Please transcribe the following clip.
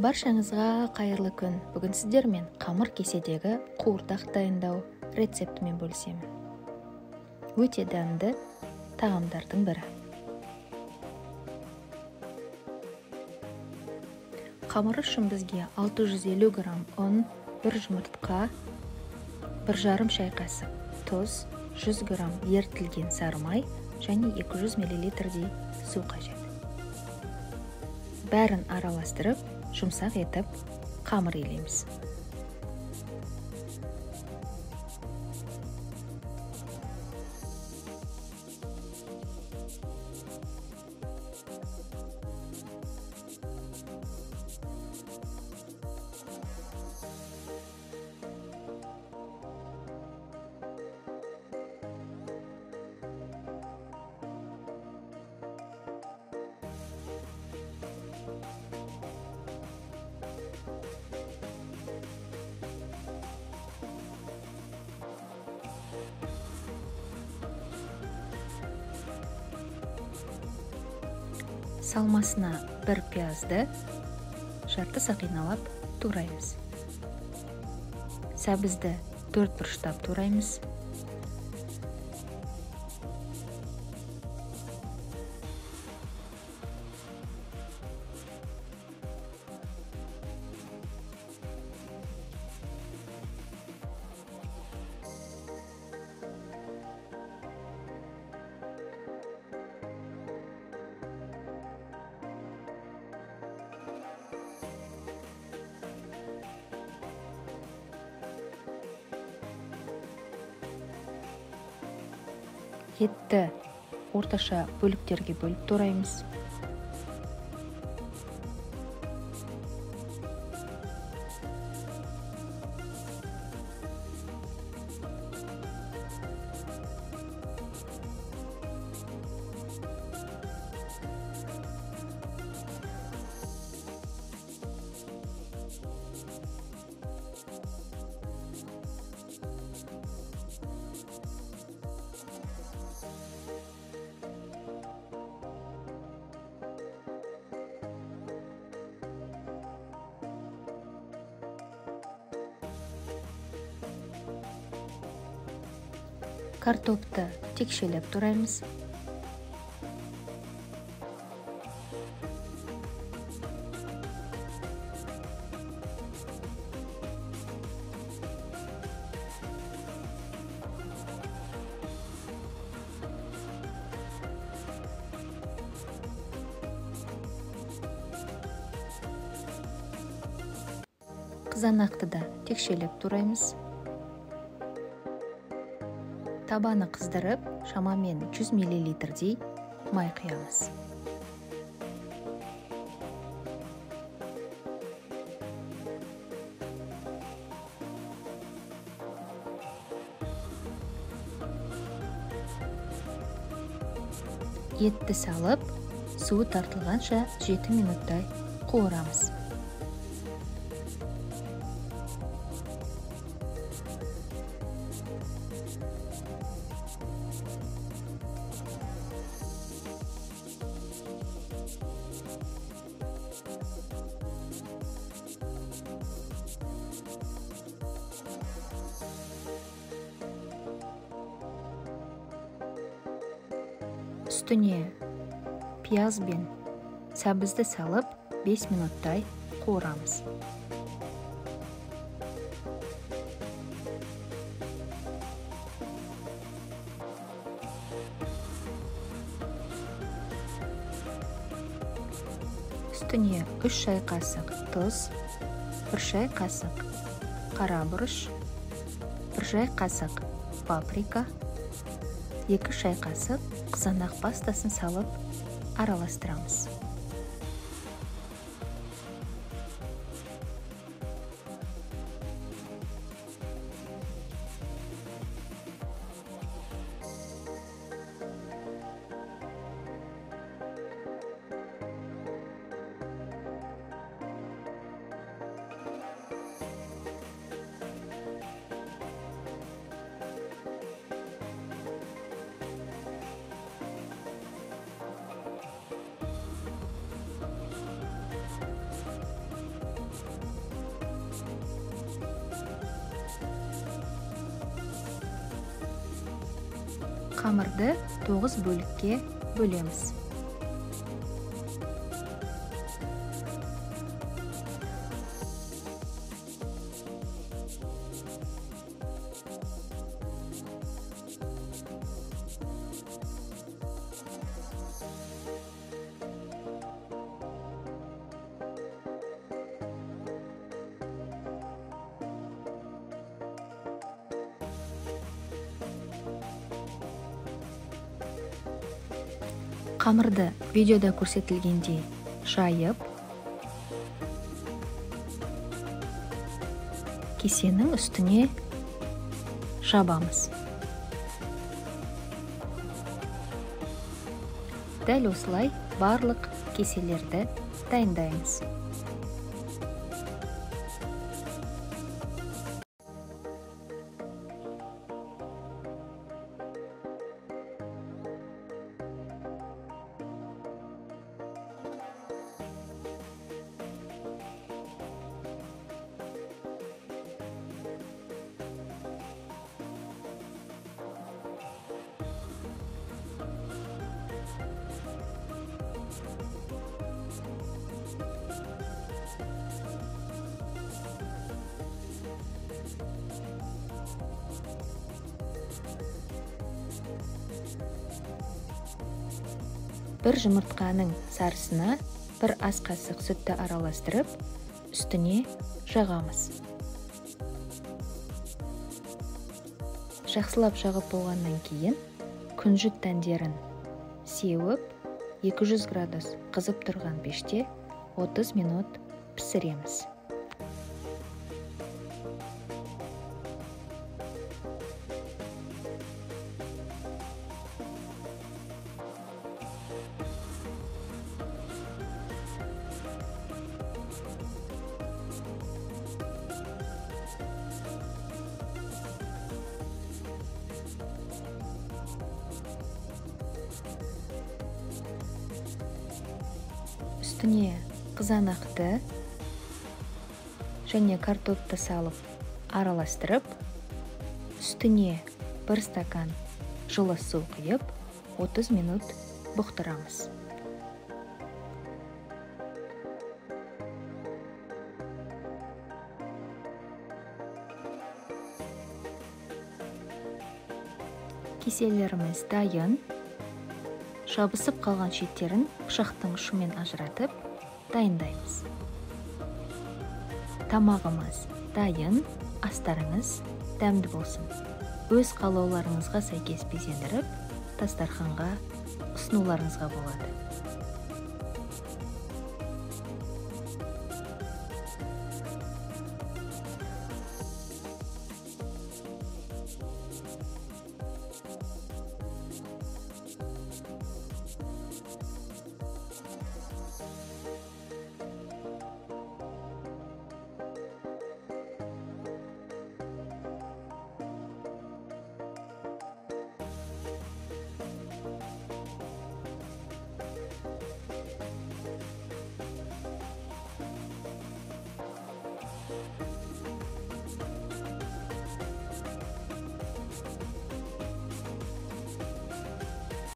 Баршаңызға қайырлы күн. Бүгін сіздермен қамыр кеседегі қуырдақ дайындау рецептімен бөлісемін. Өте дәмді тағамдардың бірі. Қамыр үшін бізге 650 грамм ұн, 1 жұмыртқа, 1,5 шай қасық тұз, 100 грамм ерітілген сары май және 200 миллилитрдей су қажет. Бәрін араластырып, жұмсақ етіп қамыр илейміз. Салмасына бір пиязды жарты сақиналап тураймыз. Сәбізді 4 бұрыштап тураймыз. Етті орташа бөліктерге бөліп тураймыз. Картопты текшелеп тураймыз. Қызанақты да текшелеп тураймыз. Табаны қыздырып, шамамен 100 миллилитрдей май құямыз. Етті салып, суы тартылғанша 7 минуттай қуырамыз. Үстіне пияз бен сәбізді салып 5 минуттай қуырамыз. Үстіне 3 шай қасық тұз, 1 шай қасық қара бұрыш, 1 шай қасық паприка, 2 шай қасық қызанақ пастасын салып араластырамыз. Қамырды 9 бөлікке бөлеміз. Қамырды видеода көрсетілгендей жайып, кесенің үстіне жабамыз. Дәл осылай барлық кеселерді дайындаймыз. Бір жұмыртқаның сарысына бір ас қасық сүтті араластырып, үстіне жағамыз. Жақсылап жағып болғаннан кейін күнжіт дәндерін сеуіп, 200 градус қызып тұрған пеште 30 минут пісіреміз. Үстіне қызанақты және картопты салып араластырып, үстіне бір стакан жылы су құйып, 30 минут бұқтырамыз. Кеселеріміз дайын. Жабысып қалған шеттерін пышақтың ұшымен ажыратып, дайындаймыз. Тамағымыз дайын, астарыңыз дәмді болсын. Өз қалауларыңызға сәйкес безендіріп, дастарханға ұсынуларыңызға болады.